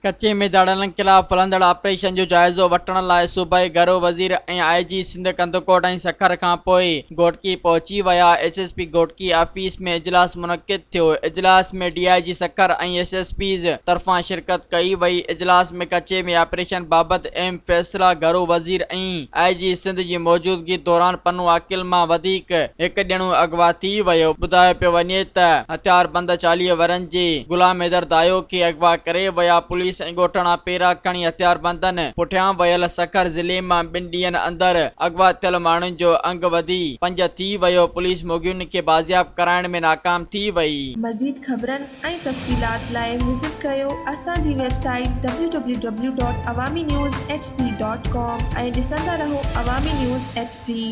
ڪچي ۾ ڌاڙيلن خلاف هلندڙ آپريشن جو جائزو وٺڻ لاء صوبائي گهرو وزير ۽ آء جي سنڌ ڪنڌڪوٽ ۽ سکر کانپوء گهوٽڪي پهچي ويا، S S P Ghotki office ۾ اجلاس منعقد ٿيو، اجلاس ۾ D I G Sukkur ۽ S S Ps طرفان شرڪت ڪئي وئي، اجلاس ۾ ڪچي ۾ آپريشن بابت اهم فيصلا گهرو وزير ۽ آء جي سنڌ جي موجودگي دوران پنوعاقل مان وڌيڪ هڪ ڄڻو اغوا ٿي ويو، ٻڌايو پيو وڃي ته هٿياربند 40 ورهين جي غلام حيدر دايو کي اغوا ڪري ويا، پوليس ۽ ڳوٺاڻا پيرا کڻي هٿياربندن پٺيان ويل سکر ضلعي مان ٻن ڏينهن اندر اغوا ٿيل ماڻهن جو انگ وڌي پنج ٿي ويو، پوليس مغوين کي بازياب ڪرائڻ ۾ ناڪام ٿي وئي. مزيد خبرن ۽ تفصيلات لاء وزٽ ڪريو اسان جي website W W W dot Awami news H D dot com ۽ ڏسندا رهو عوامي نيوز ايڇ ڊي.